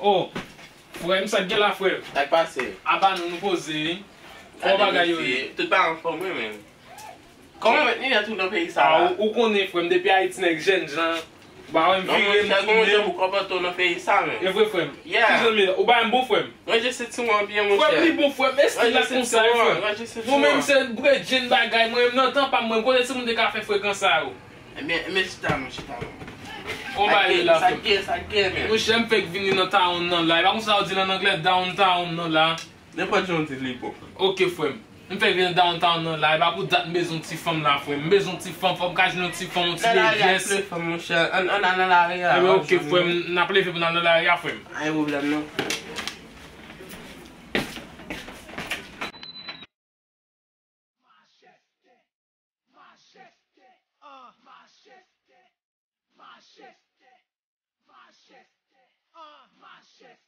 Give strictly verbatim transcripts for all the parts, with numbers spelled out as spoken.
Oh, frè m, sa k gen la, frè m? Sa k pase? Aba nou, nou poze, wi. Kòman bagay yo ye? Tout bagay anfòm, wi, men. Kòman w met linèt ou nan peyi sa la? Ou, ou konnen, frè m, depi Ayiti nèg jènjan, ba wè m vire m tounen. Non, monchè, kòman jan pou konpòte w nan peyi sa, men? E vre, frè m. Yeah. Kijan m ye la? Ou ba m bon, frè m? Ranje senti w an byen, monchè. Frè m, li bon, frè m. Estil la konsa, wi, frè m. Ranje senti w an. Nou menm se bredjenn bagay, mwen menm nan tan pa m, mwen, kote timoun te ka fè frekan sa yo? Ebyen, ebyen, chita non, chita non. Kòman bagay yo la, frè m? Sa k gen, sa k gen, men? Monchè, m fèk vini nan town nan la. E pa konsa yo di l an anglè, downtown nan la. Nenpòt jan w di l, li bon. Ok, frè m. M fèk vini nan downtown nan la. E pa pou dat m bezwen yon ti fanm la, frè m. M bezwen yon ti fanm, fò m ka jwenn yon ti fanm, yon ti lady. Nan lari a, pi fanm, monchè. Ann, ann al nan lari a. Ebyen, ok, frè m. N ap leve pou n al nan lari a, frè m. Pa gen pwoblèm, non. Majeste, majeste, ah, majeste, majeste, majeste, ah, majeste, majeste.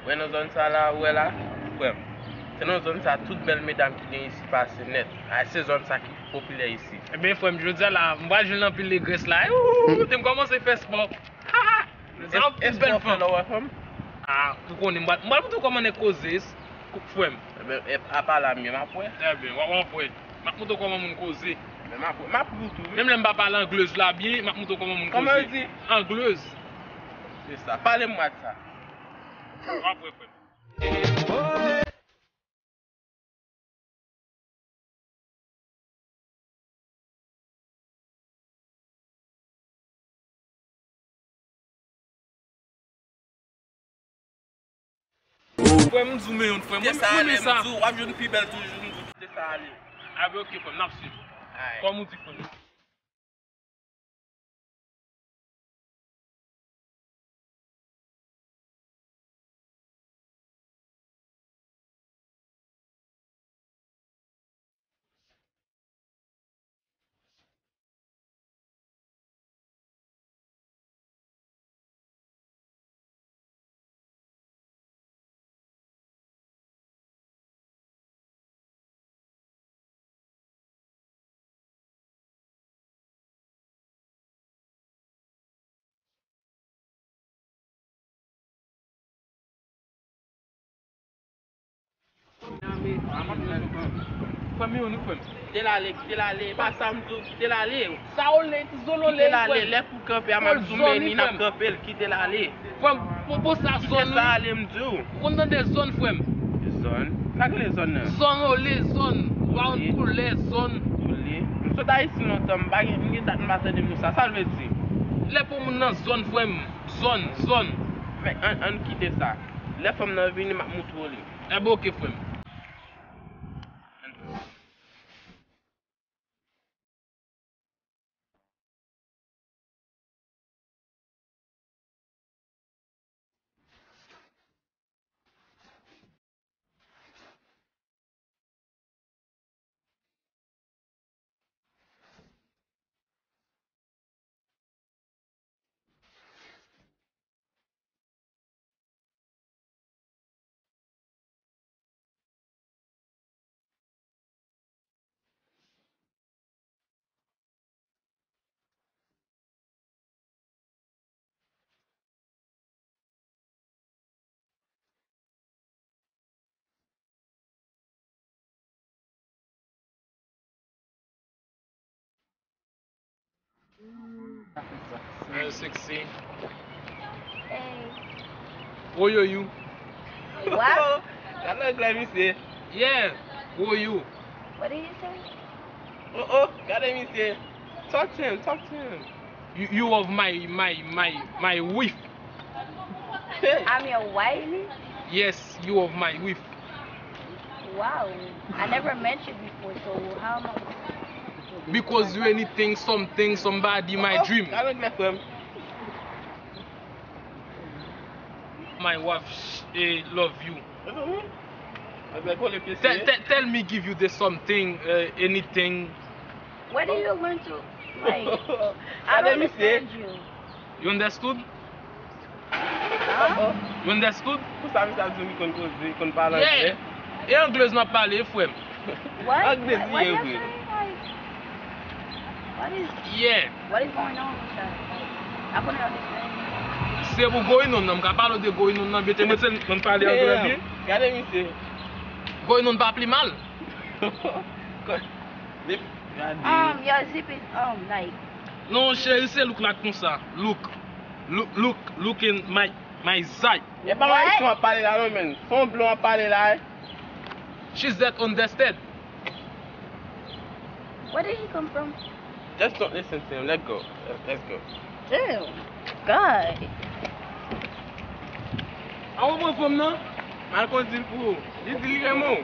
Wè nan zòn sa la, ou wè la, frè m. Se nan zòn sa tout bèl medam ki gen isi pase nèt. A, se zòn sa ki pi popilè isi. Ebyen, frè m, jodi a la, m pral jwenn anpil legrès la. Ooh, te m kòmanse fè spò. Ha, ha. Se anpil bèl fanm. Lè w wè fanm? Ah, ou konnen, m pral, m pral montre w kòman nèg koze, frè m. Ebyen, e, apa la m ye, m ap wè. Ebyen, w ap, w ap wè. M ap montre w kòman moun koze. Ebyen, m ap wè, m ap wè tou, wi. Menm lè m pa pale anglèz la byen, m ap montre w kòman moun koze. Kòman yo di? Anglèz. Se sa. Pale m mwa de sa. W ap wè, frè m. Frè m, di w men youn, frè m. Kite sa ale, m di w, w ap jwenn pi bèl toujou, m di w kite sa ale. A ben, ok, frè m, n ap swiv. Kòm ou di, frè m. Frè m, yo, nou frè m. Kite l ale, kite l ale, e pa sa m di w, kite l ale. Sa w le, ti zolo le, frè m. Kite l ale, lè pou kanpe a, m ap di w, men ni n ap kanpe l, kite l ale. Frè m, pwopo sa zòn, wi. Kite sa ale, m di w. Ou konn tande zòn, frè m? Zòn? Sa k rele zòn nan? Zòn, ole, zòn. Ou pa konn koulè zòn. Ole. M sot Ayiti lontan, m pa gen, m gen dat m pa tande mo sa. Sa l vle di? Lè pou moun nan zòn, frè m. Zòn, zòn. Men, ann, ann kite sa. Lè fanm nan vini, m ap moutre w li. Enben, oke, frè m. Hey, sexy. Hey. Who are you? What? Gade anglè misye. Yeah. Who are you? What did you say? Oh, oh, gade misye. Talk to him, talk to him. You, you of my my my my wife. I'm your wife? Yes, you of my wife. Wow. I never met you before, so how am I? Because you anything, something, somebody, my dream. Gade anglè frè m. My wife, eh, love you. Anglè kole pye Tell, tell, tell me give you the something, uh, anything. Where did you learn to, like, I don't understand you. You understood? Huh? You understood? Pou sa misye ap di m li konn koze, li konn pale Yeah. anglè. E anglè m ap pale, frè m. What? Anglè What, what di you vre. saying? Like, what is, Yeah. what is going on with that? Like, I couldn't understand. Se pou going on nan, m ka pale de going on nan, bete mwen se mwen pale anglè byen. Gade misye. Going on pa pli mal. Li gade. Um, your zip is, um, like, Non, cheri, se look la konsa. Look. Look, look, look in my my side. E pa ayisyen w ap pale la non, men. Se yon blan w ap pale la, eh. She's that understand. Where did he come from? Just don't listen to him. Let go. Let's go. Damn. God. A w pran fanm nan? Mal kondui l pou ou. Li di li renmen w.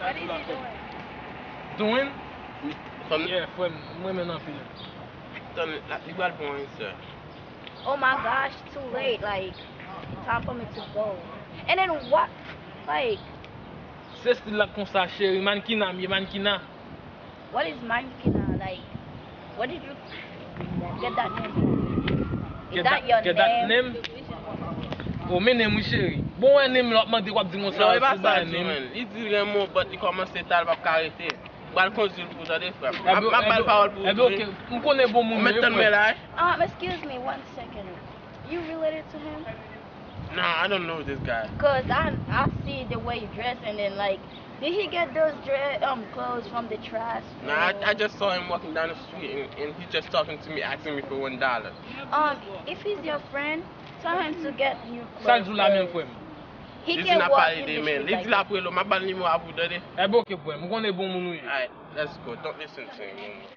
What is he doing? Doing? Fanm Yeah, frè m, mwen renmen nan anpil. Tann la, li pral pran yon sè. Oh my gosh, too late. Like, time for me to go. And then what? Like, Se stil la konsa, cheri. Mankina, m ye mankina. What is mankina? Like, where did you get that name from? Is Get that that- your get that name? Name? O, men name wi, cheri. Bon, wè name la, w ap mande, w ap di konsa. Non, e pa se sa ba l di, name. Man. Li di renmen w, but li kòmanse ta, l p ap ka rete. M pral kondui l pou ou, tande, frè m. Eh, M ap bal pawòl pou ou. Eh, ok. M konnen bon moun. Ou mèt tann men la, eh? Um, excuse me one second. You related to him? Nah, I don't know this guy. Cause I I see the way you dress, and then, like, did he get those dress um clothes from the trash? Nah, I, I just saw him walking down the street and, and he just talking to me, asking me for one dollar. Um, if he's your friend, tell him to get new clothes. Sa l di w la menm, frè m? He Li di can n ap walk pale in de the men. Street Li like di l ap rele w, m ap bal nimewo a pou w, tande. Eh, ok, frè m. M konnen bon moun ou ye. Alright, let's go. Don't listen to him no more.